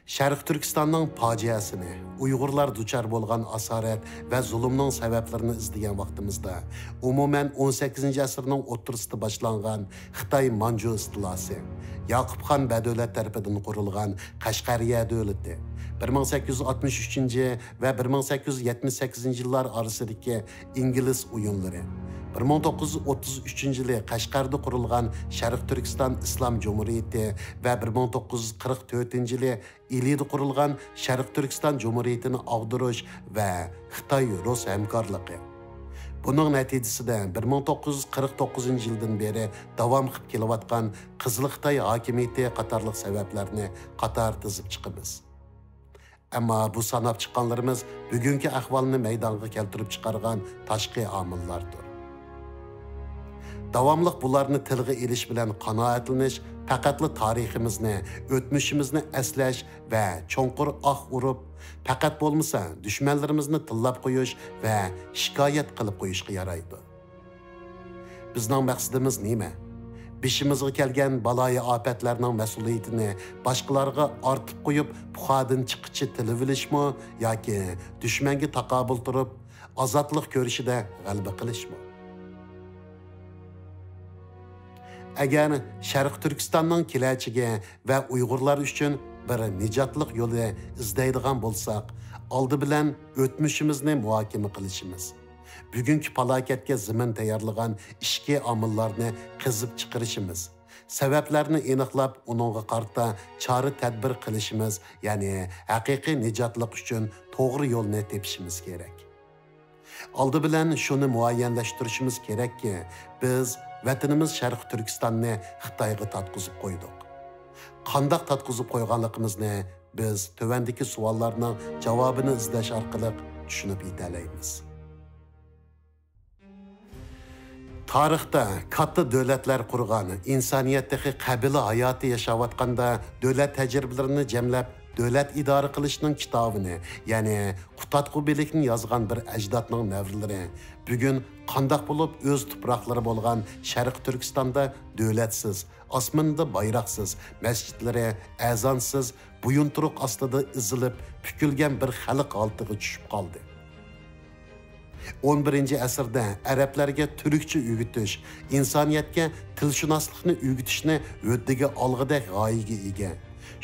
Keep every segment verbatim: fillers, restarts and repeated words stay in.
شەرقىي تۈركىستاننىڭ پاجىئەسىنى، ئۇيغۇرلار دۇچار بولغان ئاسارەت ۋە زۇلۇمنىڭ سەۋەبلىرىنى ئىزدىگەن ۋاقتىمىزدا، ئومۇمەن، ئون سەككىزىنچى ئەسىرنىڭ ئوتتۇرىسىدا باشلانغان خىتاي مانجۇ ئىستىلاسى، ياقۇپ خان بەدۆلەت تەرىپىدىن قۇرۇلغان قەشقەرىيە دۆلىتى، بىر مىڭ سەككىز يۈز ئاتمىش ئۈچىنچى ۋە بىر مىڭ سەككىز يۈز يەتمىش سەككىزىنچى يىللار ئارىسىدىكى ئىنگلىز ئويۇنلىرى، بىر مىڭ توققۇز يۈز ئوتتۇز ئۈچىنچى يىلى قەشقەردە قۇرۇلغان شەرقىي تۈركىستان ئىسلام جۇمھۇرىيىتى ۋە بىر مىڭ توققۇز يۈز قىرىق تۆتىنچى يىلى ئىلىدا قۇرۇلغان شەرقىي تۈركىستان جۇمھۇرىيىتىنى ئاغدۇرۇش ۋە خىتاي-رۇس ھەمكارلىقى. بۇنىڭ نەتىجىسىدە بىر مىڭ توققۇز يۈز قىرىق توققۇزىنچى يىلدىن بېرى داۋام قىلىپ كېلىۋاتقان قىزىل خىتاي ھاكىمىيىتى قاتارلىق سەۋەبلەرنى قاتار تىزىپ چىقىمىز. ئەمما بۇ ساناپ چىققانلىرىمىز بۈگۈنكى ئەھۋالنى مەيدانغا كەلتۈرۈپ چىقارغان تاشقى ئامىللاردۇر. داۋاملىق بۇلارنى تىلغا ئېلىش بىلەن قانائەتلىنىش پەقەتلا تارىخىمىزنى، ئۆتمۈشىمىزنى ئەسلەش ۋە چوڭقۇر ئاھ ئۇرۇپ، پەقەت بولمىسا دۈشمەنلىرىمىزنى تىللاپ قويۇش ۋە شىكايەت قىلىپ قويۇشقا يارايدۇ. بىزنىڭ مەقسىتىمىز نېمە؟ بېشىمىزغا كەلگەن بالايىئاپەتلەرنىڭ مەسئۇلىيىتىنى باشقىلارغا ئارتىپ قويۇپ، پۇخادىن چىققىچە تىلىۋېلىشمۇ ياكى دۈشمەنگە تاقابىل تۇرۇپ، ئازادلىق كۈرىشىدە غەلىبە قىلىشمۇ؟ ئەگەر شەرقىي تۈركىستاننىڭ كېلەچىكى ۋە ئۇيغۇرلار ئۈچۈن بىر نىجاتلىق يولى ئىزدەيدىغان بولساق، ئالدى بىلەن ئۆتمۈشىمىزنى مۇھاكىمە قىلىشىمىز، بۈگۈنكى پالاكەتكە زېمىن تەييارلىغان ئىچكى ئامىللارنى قېزىپ چىقىرىشىمىز، سەۋەبلەرنى ئېنىقلاپ، ئۇنىڭغا قارىتا چارە-تەدبىر قىلىشىمىز، يەنى ھەقىقىي نىجاتلىق ئۈچۈن توغرا يولنى تېپىشىمىز كېرەك. ئالدى بىلەن شۇنى مۇئەييەنلەشتۈرۈشىمىز كېرەككى، بىز ۋەتىنىمىز شەرقىي تۈركىستاننى خىتايغا تارتقۇزۇپ قويدۇق. قانداق تارتقۇزۇپ قويغانلىقىمىزنى بىز تۆۋەندىكى سوئاللارنىڭ جاۋابىنى ئىزدەش ئارقىلىق چۈشىنىپ يېتەلەيمىز. تارىختا كاتتا دۆلەتلەر قۇرغان، ئىنسانىيەت تېخى قەبىلە ھاياتى ياشاۋاتقاندا دۆلەت تەجرىبىلىرىنى جەملەپ، دۆلەت ئىدارە قىلىشنىڭ كىتابىنى، يەنى قۇتادغۇ بىلىكىنى يازغان بىر ئەجدادنىڭ نەۋرىلىرى بۈگۈن قانداق بولۇپ ئۆز تۇپراقلىرى بولغان شەرقىي تۈركىستاندا دۆلەتسىز، ئاسمىنىدا بايراقسىز، مەسچىتلىرى ئەزانسىز، بويۇنتۇرۇق ئاستىدا ئېزىلىپ، پۈكۈلگەن بىر خەلق ھالىتىگە چۈشۈپ قالدى. ئون بىرىنچى ئەسىردە ئەرەبلەرگە تۈركچە ئۆگىتىش، ئىنسانىيەتكە تىلشۇناسلىقنى ئۆگىتىشنى ھۆددىگە ئالغۇدەك غايىگە ئىگە.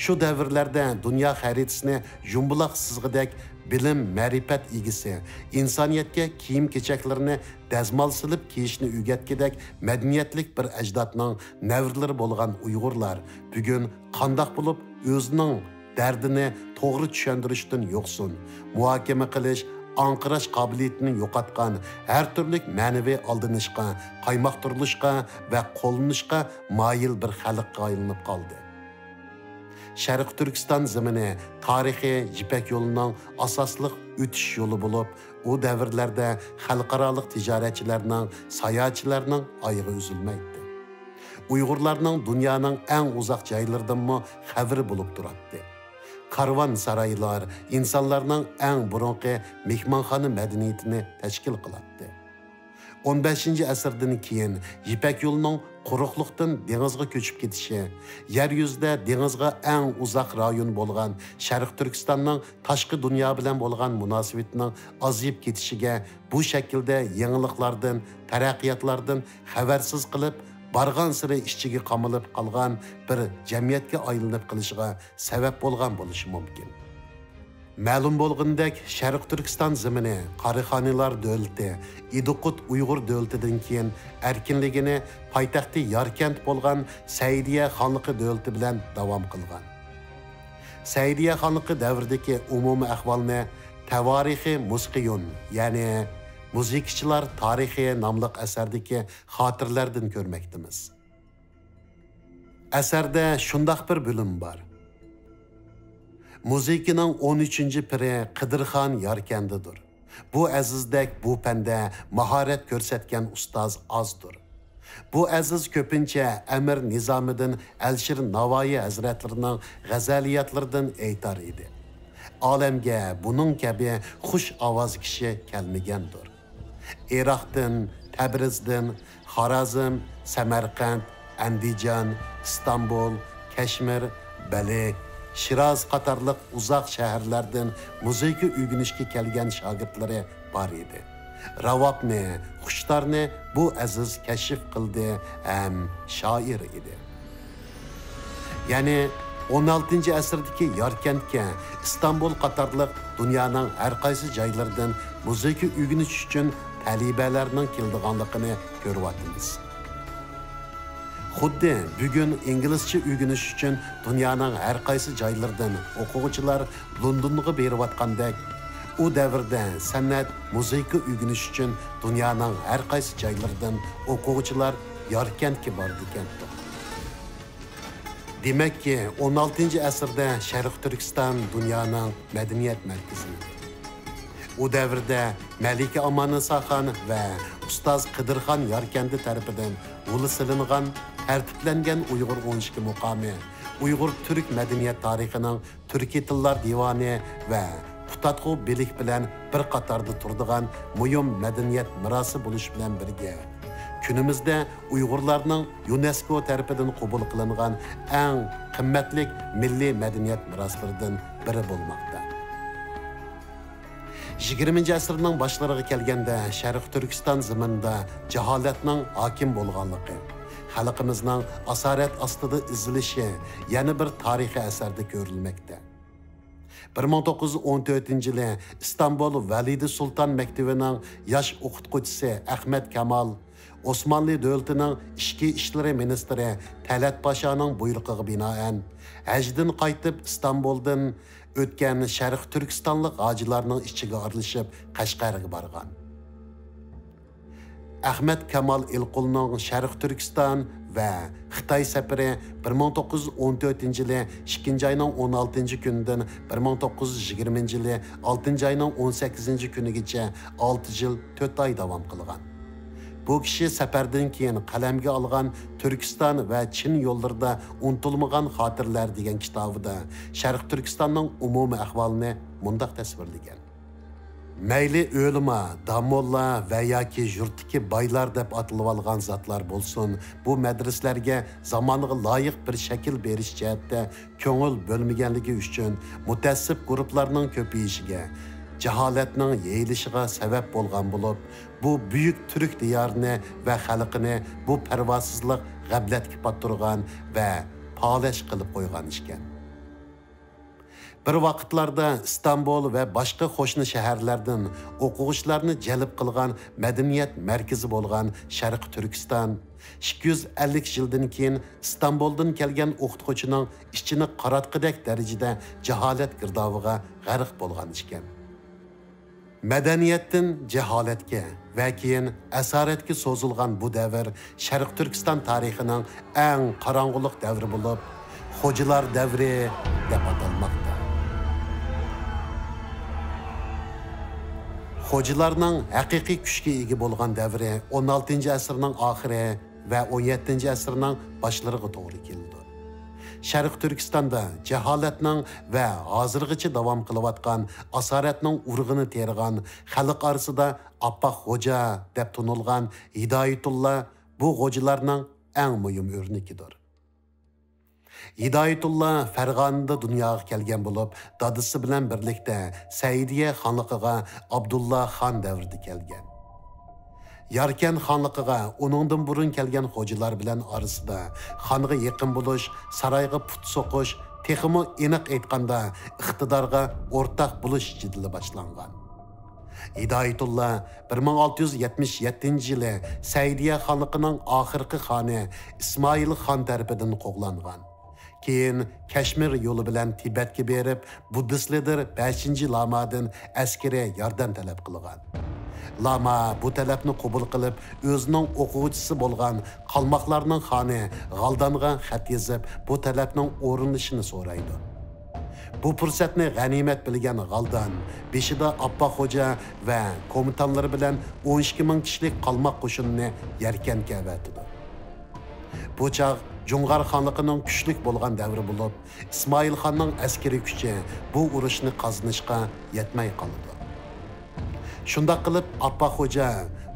شۇ دەۋرلەردە دۇنيا خەرىتىسىنى يۇمبىلاق سىزغۇدەك بىلىم، مەرىپەت ئىگىسى، ئىنسانىيەتكە كىيىم-كېچەكلىرىنى دەزمال سېلىپ كىيىشنى ئۆگەتكۈدەك مەدەنىيەتلىك بىر ئەجدادنىڭ نەۋرىلىرى بولغان ئۇيغۇرلار بۈگۈن قانداق بولۇپ ئۆزىنىڭ دەردىنى توغرا چۈشەندۈرۈشتىن يوقسۇن، مۇھاكىمە قىلىش، ئاڭقىراش قابىلىيىتىنى يوقاتقان، ھەر تۈرلۈك مەنىۋى ئالدىنىشقا، قايمۇقتۇرۇلۇشقا ۋە قوللىنىشقا مايىل بىر خەلققە ئايلىنىپ قالدى. شەرقىي تۈركىستان زېمىنى تارىخىي يىپەك يولىنىڭ ئاساسلىق ئۆتۈش يولى بولۇپ، ئۇ دەۋرلەردە خەلقئارالىق تىجارەتچىلەرنىڭ، ساياھەتچىلەرنىڭ ئايىغى ئۈزۈلمەيتتى. ئۇيغۇرلارنىڭ دۇنيانىڭ ئەڭ ئۇزاق جايلىرىدىنمۇ خەۋىرى بولۇپ تۇراتتى. كارۋانسارايلار ئىنسانلارنىڭ ئەڭ بۇرۇنقى مېھمانخانا مەدەنىيىتىنى تەشكىل قىلاتتى. ئون بەشىنچى ئەسىردىن كېيىن يىپەك يولىنىڭ قۇرۇقلۇقتىن دېڭىزغا كۆچۈپ كېتىشى، يەر يۈزىدە دېڭىزغا ئەڭ ئۇزاق رايون بولغان شەرقىي تۈركىستاننىڭ تاشقى دۇنيا بىلەن بولغان مۇناسىۋىتىنىڭ ئازىيىپ كېتىشىگە، بۇ شەكىلدە يېڭىلىقلاردىن، تەرەققىياتلاردىن خەۋەرسىز قىلىپ، بارغانسېرى ئىچىگە قامىلىپ قالغان بىر جەمئىيەتكە ئايلىنىپ قېلىشىغا سەۋەب بولغان بولۇشى مۇمكىن. مەلۇم بولغىنىدەك، شەرقىي تۈركىستان زېمىنى قاراخانىيلار دۆلىتى، ئىدىقۇت ئۇيغۇر دۆلىتىدىن كېيىن ئەركىنلىكىنى پايتەختى ياركەنت بولغان سەئىدىيە خانلىقى دۆلىتى بىلەن داۋام قىلغان. سەئىدىيە خانلىقى دەۋرىدىكى ئومۇمىي ئەھۋالنى تەۋارىخى مۇسقىيۇن، يەنى مۇزىكىچىلار تارىخى ناملىق ئەسەردىكى خاتىرىلەردىن كۆرمەكتىمىز. ئەسەردە شۇنداق بىر بۆلۈم بار. مۇزىكىنىڭ ئون ئۈچىنچى پىرى قىدىرخان ياركەندىدۇر. بۇ ئەزىزدەك بۇ پەندە ماھارەت كۆرسەتكەن ئۇستاز ئازدۇر. بۇ ئەزىز كۆپىنچە ئەمىر نىزامىدىن ئەلىشىر ناۋايى ھەزرەتلىرىنىڭ غەزەلىياتلىرىدىن ئېيتار ئىدى. ئالەمگە بۇنىڭ كەبى خۇش ئاۋاز كىشى كەلمىگەندۇر. ئىراقتىن، تەبرىزدىن، خارازم، سەمەرقەنت، ئەندىجان، ئىستانبۇل، كەشمىر، بەلخ، شىراز قاتارلىق ئۇزاق شەھەرلەردىن مۇزىكا ئۆگىنىشكە كەلگەن شاگىرتلىرى بار ئىدى. راۋابنى، خۇشتارنى بۇ ئەزىز كەشىپ قىلدى ھەم شائىر ئىدى. يەنى ئون ئالتىنچى ئەسىردىكى ياركەنتكە ئىستانبۇل قاتارلىق دۇنيانىڭ ھەر قايسى جايلىرىدىن مۇزىكا ئۆگىنىش ئۈچۈن تەلىبەلەرنىڭ كېلىدىغانلىقىنى كۆرۈۋاتىمىز. خۇددى بۈگۈن ئىنگلىزچە ئۆگىنىش ئۈچۈن دۇنيانىڭ ھەر قايسى جايلىرىدىن ئوقۇغۇچىلار لوندونغا بېرىۋاتقاندەك، ئۇ دەۋردە سەنئەت، مۇزىكا ئۆگىنىش ئۈچۈن دۇنيانىڭ ھەر قايسى جايلىرىدىن ئوقۇغۇچىلار ياركەنتكە بارىدىكەن. دېمەككى، ئون ئالتىنچى ئەسىردە شەرقىي تۈركىستان دۇنيانىڭ مەدەنىيەت مەركىزى ئىدى. ئۇ دەۋردە مەلىكە ئاماننىساخان ۋە ئۇستاز قىدىرخان ياركەندى تەرىپىدىن يولى سېلىنغان تەرتىپلەنگەن ئۇيغۇر ئون ئىككى مۇقامى ئۇيغۇر تۈرك مەدەنىيەت تارىخىنىڭ تۈركىي تىللار دىۋانى ۋە قۇتادغۇ بىلىك بىلەن بىر قاتاردا تۇرىدىغان مۇھىم مەدەنىيەت مىراسى بولۇش بىلەن بىرگە، كۈنىمىزدە ئۇيغۇرلارنىڭ يۇنېسكو تەرىپىدىن قوبۇل قىلىنغان ئەڭ قىممەتلىك مىللىي مەدەنىيەت مىراسلىرىدىن بىرى بولماقتا. يىگىرمىنچى ئەسىرنىڭ باشلىرىغا كەلگەندە، شەرقىي تۈركىستان زېمىنىدا جاھالەتنىڭ ھاكىم بولغانلىقى، خەلقىمىزنىڭ ئاسارەت ئاستىدا ئېزىلىشى يەنە بىر تارىخىي ئەسەردە كۆرۈلمەكتە. بىر مىڭ توققۇز يۈز ئون تۆتىنچى يىلى ئىستانبۇل ۋەلىدى سۇلتان مەكتىۋىنىڭ ياش ئوقۇتقۇچىسى ئەخمەت كامال، ئوسمانلى دۆلىتىنىڭ ئىچكى ئىشلىرى مىنىستىرى تەلەت پاشانىڭ بۇيرۇقىغا بىنائەن، ھەجدىن قايتىپ ئىستانبۇلدىن ئۆتكەن شەرقىي تۈركىستانلىق ھاجىلارنىڭ ئىچىگە ئارىلىشىپ قەشقەرگە بارغان. ئەخمەت كامال ئېلقۇلنىڭ شەرقىي تۈركىستان ۋە خىتاي سەپىرى بىر مىڭ توققۇز يۈز ئون تۆتىنچى يىلى ئىككىنچى ئاينىڭ ئون ئالتىنچى كۈنىدىن بىر مىڭ توققۇز يۈز يىگىرمىنچى يىلى ئالتىنچى ئاينىڭ ئون سەككىزىنچى كۈنىگىچە ئالتە يىل تۆت ئاي داۋام قىلغان. بۇ كىشى سەپەردىن كېيىن قەلەمگە ئالغان تۈركىستان ۋە چىن يوللىرىدا ئۇنتۇلمىغان خاتىرىلەر دېگەن كىتابىدا شەرقىي تۈركىستاننىڭ ئومۇمىي ئەھۋالىنى مۇنداق تەسۋىرلىگەن. مەيلى ئۆلىما، داموللا ۋە ياكى يۇرتتىكى بايلار دەپ ئاتىلىۋالغان زاتلار بولسۇن، بۇ مەدرىسىلەرگە زامانغا لايىق بىر شەكىل بېرىش جەھەتتە كۆڭۈل بۆلمىگەنلىكى ئۈچۈن مۇتەئەسسىپ گۇرۇپلارنىڭ كۆپىيىشىگە، جاھالەتنىڭ يېيىلىشىغا سەۋەب بولغان بولۇپ، بۇ بۈيۈك تۈرك دىيارىنى ۋە خەلقىنى بۇ پەرۋاسىزلىق غەپلەتكە پاتتۇرغان ۋە پالەچ قىلىپ قويغان ئىكەن. بىر ۋاقىتلاردا ئىستانبۇل ۋە باشقا قوشنا شەھەرلەردىن ئوقۇغۇچىلارنى جەلپ قىلغان مەدەنىيەت مەركىزى بولغان شەرقىي تۈركىستان ئىككى يۈز ئەللىك يىلدىن كېيىن ئىستانبۇلدىن كەلگەن ئوقۇتقۇچىنىڭ ئىچىنى قاراتقۇدەك دەرىجىدە جاھالەت گىردابىغا غەرق بولغان ئىكەن. مەدەنىيەتتىن جاھالەتكە ۋە كېيىن ئاسارەتكە سوزۇلغان بۇ دەۋر شەرقىي تۈركىستان تارىخىنىڭ ئەڭ قاراڭغۇلۇق دەۋرى بولۇپ، خوجىلار دەۋرى دەپ ئاتالماقتا. خوجىلارنىڭ ھەقىقىي كۈچكە ئىگە بولغان دەۋرى ئون ئالتىنچى ئەسىرنىڭ ئاخىرى ۋە ئون يەتتىنچى ئەسىرنىڭ باشلىرىغا توغرا كېلىدۇ. شەرقىي تۈركىستاندا جاھالەتنىڭ ۋە ھازىرغىچە داۋام قىلىۋاتقان ئاسارەتنىڭ ئۇرۇقىنى تېرىغان، خەلق ئارىسىدا ئاپئاق خوجا دەپ تونۇلغان ھىدايەتۇللا بۇ خوجىلارنىڭ ئەڭ مۇھىم ئۆرنىكىدۇر. ھىدايەتۇللا فەرغانىدە دۇنياغا كەلگەن بولۇپ، دادىسى بىلەن بىرلىكتە سەئىدىيە خانلىقىغا ئابدۇللا خان دەۋرىدە كەلگەن. ياركەن خانلىقىغا ئۇنىڭدىن بۇرۇن كەلگەن خوجىلار بىلەن ئارىسىدا خانغا يېقىن بولۇش، سارايغا پۇت سوقۇش تېخىمۇ ئېنىق ئېيتقاندا ئىقتىدارغا ئورتاق بولۇش جېدىلى باشلانغان. ھىدايەتۇللا بىر مىڭ ئالتە يۈز يەتمىش يەتتىنچى يىلى سەئىدىيە خانلىقىنىڭ ئاخىرقى خانى ئىسمائىل خان تەرىپىدىن قوغلانغان. كېيىن كەشمىر يولى بىلەن تىبەتكە بېرىپ، بۇددىست لىدېر بەشىنچى لامادىن ئەسكىرىي ياردەم تەلەپ قىلغان. لاما بۇ تەلەپنى قوبۇل قىلىپ، ئۆزىنىڭ ئوقۇغۇچىسى بولغان قالماقلارنىڭ خانى غالدانغا خەت يېزىپ، بۇ تەلەپنىڭ ئورۇنلىشىشىنى سورايدۇ. بۇ پۇرسەتنى غەنىيمەت بىلگەن غالدان بېشىدا ئاپپاق خوجا ۋە كومىتانلىرى بىلەن ئون ئىككى مىڭ كىشىلىك قالماق قوشۇنىنى يەركەنگە ئەۋەتىدۇ. بۇ چاغ جۇڭغار خانلىقىنىڭ كۈچلۈك بولغان دەۋرى بولۇپ، ئىسمائىل خاننىڭ ئەسكىرىي كۈچى بۇ ئۇرۇشنى قازىنىشقا يەتمەي قالىدۇ. شۇنداق قىلىپ، ئاپپاق خوجا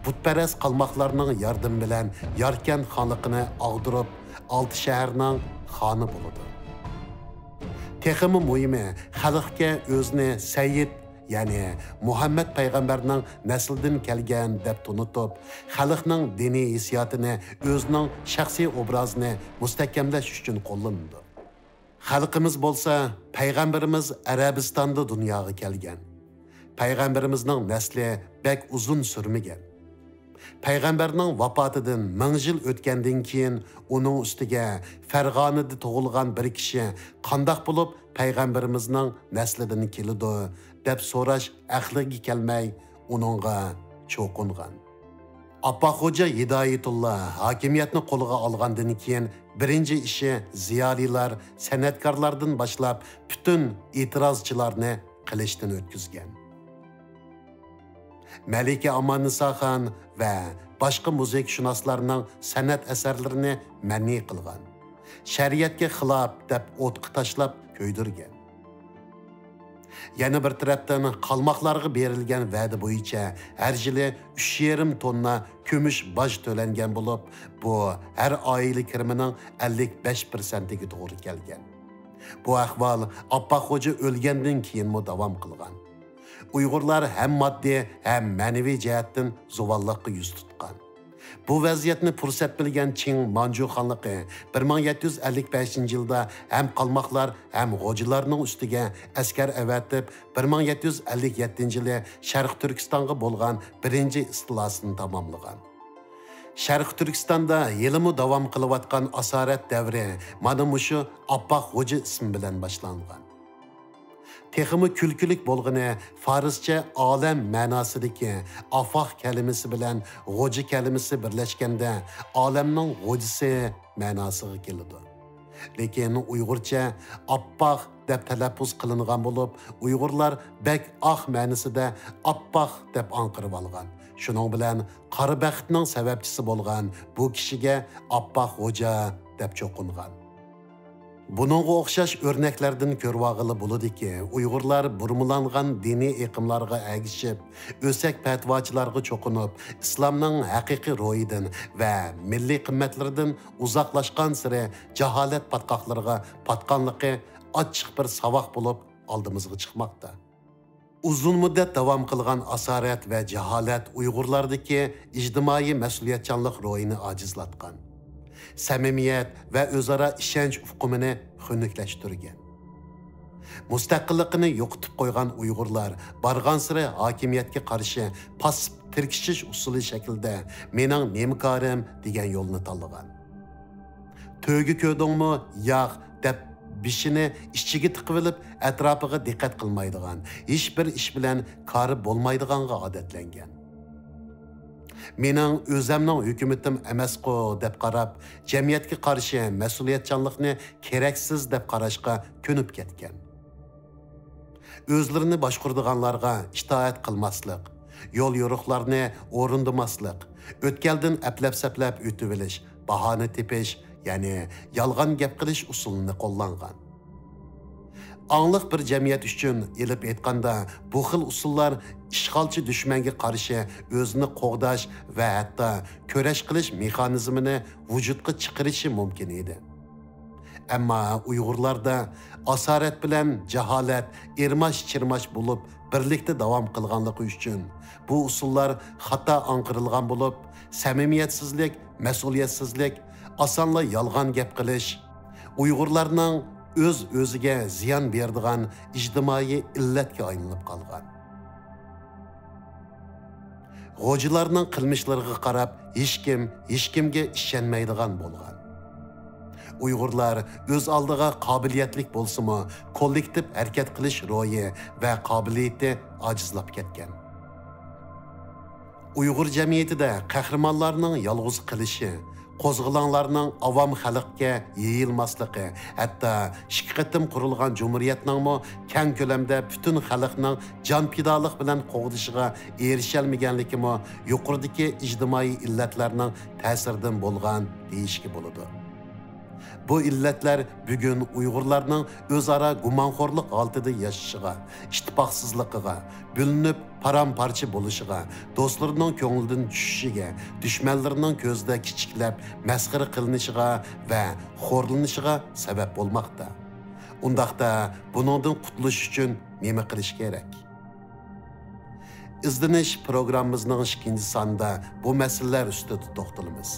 بۇتپەرەس قالماقلارنىڭ ياردىمى بىلەن ياركەن خانلىقىنى ئاغدۇرۇپ، ئالتە شەھەرنىڭ خانى بولىدۇ. تېخىمۇ مۇھىمى، خەلقكە ئۆزىنى سەييىد، يەنى مۇھەممەد پەيغەمبەرنىڭ نەسلىدىن كەلگەن دەپ تونۇتۇپ، خەلقنىڭ دىنىي ھېسسىياتىنى ئۆزىنىڭ شەخسىي ئوبرازىنى مۇستەھكەملەش ئۈچۈن قوللىنىدۇ. خەلقىمىز بولسا، پەيغەمبىرىمىز ئەرەبىستاندا دۇنياغا كەلگەن. پەيغەمبىرىمىزنىڭ نەسلى بەك ئۇزۇن سۈرمىگەن. پەيغەمبەرنىڭ ۋاپاتىدىن مىڭ يىل ئۆتكەندىن كېيىن، ئۇنىڭ ئۈستىگە فەرغانىدە تۇغۇلغان بىر كىشى قانداق بولۇپ پەيغەمبىرىمىزنىڭ نەسلىدىن كېلىدۇ، دەپ سوراش ئەقلىگە كەلمەي، ئۇنىڭغا چوقۇنغان. ئاپپاق خوجا ھىدايەتۇللا ھاكىمىيەتنى قولىغا ئالغاندىن كېيىن، بىرىنچى ئىشى زىيالىيلار، سەنئەتكارلاردىن باشلاپ پۈتۈن ئېتىرازچىلارنى قىلىچتىن ئۆتكۈزگەن. مەلىكە ئاماننىساخان ۋە باشقا مۇزىكىشۇناسلارنىڭ سەنئەت ئەسەرلىرىنى مەنئى قىلغان. شەرىئەتكە خىلاپ دەپ ئوتقا تاشلاپ كۆيدۈرگەن. يەنە بىر تەرەپتىن، قالماقلارغا بېرىلگەن ۋەدە بويىچە ھەر يىلى ئۈچ يېرىم توننا كۈمۈش باج تۆلەنگەن بولۇپ، بۇ ھەر ئائىلە كىرىمىنىڭ ئەللىك بەش پىرسەنتىگە توغرا كەلگەن. بۇ ئەھۋال ئاپپاق خوجا ئۆلگەندىن كېيىنمۇ داۋام قىلغان. ئۇيغۇرلار ھەم ماددىي، ھەم مەنىۋى جەھەتتىن زۇۋانلىققا يۈز تۇتقان. بۇ ۋەزىيەتنى پۇرسەت بىلگەن چىڭ مانجۇ خانلىقى بىر مىڭ يەتتە يۈز ئەللىك بەشىنچى يىلدا ھەم قالماقلار، ھەم غوجىلارنىڭ ئۈستىگە ئەسكەر ئەۋەتىپ، بىر مىڭ يەتتە يۈز ئەللىك يەتتىنچى يىلى شەرقىي تۈركىستانغا بولغان بىرىنچى ئىستىلاسىنى تاماملىغان. شەرقىي تۈركىستاندا ھېلىمۇ داۋام قىلىۋاتقان ئاسارەت دەۋرى مانا مۇشۇ ئاپپاق غوجا ئىسمى بىلەن باشلانغان. تېخىمۇ كۈلكىلىك بولغىنى، فارسچە ئالەم مەناسىدىكى ئافاق كەلىمىسى بىلەن غوجا كەلىمىسى بىرلەشكەندە، ئالەمنىڭ غوجىسى مەناسىغا كېلىدۇ. لېكىن ئۇيغۇرچە ئاپپاق دەپ تەلەپپۇز قىلىنغان بولۇپ، ئۇيغۇرلار بەك ئاق مەنىسىدە ئاپپاق دەپ ئاڭقىرىۋالغان. شۇنىڭ بىلەن قارا بەختنىڭ سەۋەبچىسى بولغان بۇ كىشىگە ئاپپاق غوجا دەپ چوقۇنغان. بۇنىڭغا ئوخشاش ئۆرنەكلەردىن كۆرۈۋالغىلى بولىدۇكى، ئۇيغۇرلار بۇرمىلانغان دىنىي ئېقىملارغا ئەگىشىپ، ئۆسەك پەتىۋاچىلارغا چوقۇنۇپ، ئىسلامنىڭ ھەقىقىي روھىدىن ۋە مىللىي قىممەتلىرىدىن ئۇزاقلاشقانسېرى جاھالەت پاتقاقلىرىغا پاتقانلىقى ئاچچىق بىر ساۋاق بولۇپ ئالدىمىزغا چىقماقتا. ئۇزۇن مۇددەت داۋام قىلغان ئاسارەت ۋە جاھالەت ئۇيغۇرلاردىكى ئىجتىمائىي مەسئۇلىيەتچانلىق روھىنى ئاجىزلاتقان. سەمىمىيەت ۋە ئۆزئارا ئىشەنچ ئۇقۇمىنى خۇنۈكلەشتۈرگەن. مۇستەقىللىقىنى يوقىتىپ قويغان ئۇيغۇرلار بارغانسېرى ھاكىمىيەتكە قارشى پاسسىپ تىركىشىش ئۇسۇلى شەكلىدە «مېنىڭ نېمە كارىم» دېگەن يولنى تاللىغان. «تۆگە كۆردۈڭمۇ، ياق» دەپ بېشىنى ئىچىگە تىقىۋېلىپ، ئەتراپىغا دىققەت قىلمايدىغان، ھېچبىر ئىش بىلەن كارى بولمايدىغانغا ئادەتلەنگەن. «مېنىڭ ئۆزەمنىڭ ھۆكۈمىتىم ئەمەسقۇ» دەپ قاراپ، جەمئىيەتكە قارشى مەسئۇلىيەتچانلىقنى كېرەكسىز دەپ قاراشقا كۆنۈپ كەتكەن. ئۆزلىرىنى باشقۇرىدىغانلارغا ئىتائەت قىلماسلىق، يول-يورۇقلارنى ئورۇندىماسلىق، ئۆتكەلدىن ئەپلەپ-سەپلەپ ئۆتۈۋېلىش، باھانە تېپىش، يەنى يالغان گەپ قىلىش ئۇسۇلىنى قوللانغان. ئاڭلىق بىر جەمئىيەت ئۈچۈن ئېلىپ ئېيتقاندا، بۇ خىل ئۇسۇللار ئىشغالچى دۈشمەنگە قارشى ئۆزىنى قوغداش ۋە ھەتتا كۈرەش قىلىش مېخانىزمىنى ۋۇجۇدقا چىقىرىشى مۇمكىن ئىدى. ئەمما ئۇيغۇرلاردا ئاسارەت بىلەن جاھالەت ئىرماش-چىرماش بولۇپ بىرلىكتە داۋام قىلغانلىقى ئۈچۈن، بۇ ئۇسۇللار خاتا ئاڭقىرىلغان بولۇپ، سەمىمىيەتسىزلىك، مەسئۇلىيەتسىزلىك، ئاسانلا يالغان گەپ قىلىش ئۇيغۇرلارنىڭ ئۆز-ئۆزىگە زىيان بېرىدىغان ئىجتىمائىي ئىللەتكە ئايلىنىپ قالغان. غوجىلارنىڭ قىلمىشلىرىغا قاراپ، ھېچكىم ھېچكىمگە ئىشەنمەيدىغان بولغان. ئۇيغۇرلار ئۆز ئالدىغا قابىلىيەتلىك بولسىمۇ، كوللېكتىپ ھەرىكەت قىلىش روھى ۋە قابىلىيىتى ئاجىزلاپ كەتكەن. ئۇيغۇر جەمئىيىتىدە قەھرىمانلارنىڭ يالغۇز قېلىشى، قوزغىلاڭلارنىڭ ئاۋام خەلقكە يېيىلماسلىقى، ھەتتا ئىككى قېتىم قۇرۇلغان جۇمھۇرىيەتنىڭمۇ كەڭ كۆلەمدە پۈتۈن خەلقنىڭ جان پىدالىق بىلەن قوغدىشىغا ئېرىشەلمىگەنلىكىمۇ يۇقىرىدىكى ئىجتىمائىي ئىللەتلەرنىڭ تەسىرىدىن بولغان دېيىشكە بولىدۇ. بۇ ئىللەتلەر بۈگۈن ئۇيغۇرلارنىڭ ئۆزئارا گۇمانخورلۇق ھالىتىدە ياشىشىغا، ئىتتىپاقسىزلىقىغا، بۆلۈنۈپ پارام-پارچە بولۇشىغا، دوستلىرىنىڭ كۆڭلىدىن چۈشۈشىگە، دۈشمەنلىرىنىڭ كۆزىدە كىچىكلەپ مەسخىرە قىلىنىشىغا ۋە خورلىنىشىغا سەۋەب بولماقتا. ئۇنداقتا بۇنىڭدىن قۇتۇلۇش ئۈچۈن نېمە قىلىش كېرەك؟ ئىزدىنىش پروگراممىمىزنىڭ ئىككىنچى سانىدا بۇ مەسىلىلەر ئۈستىدە توختىلىمىز.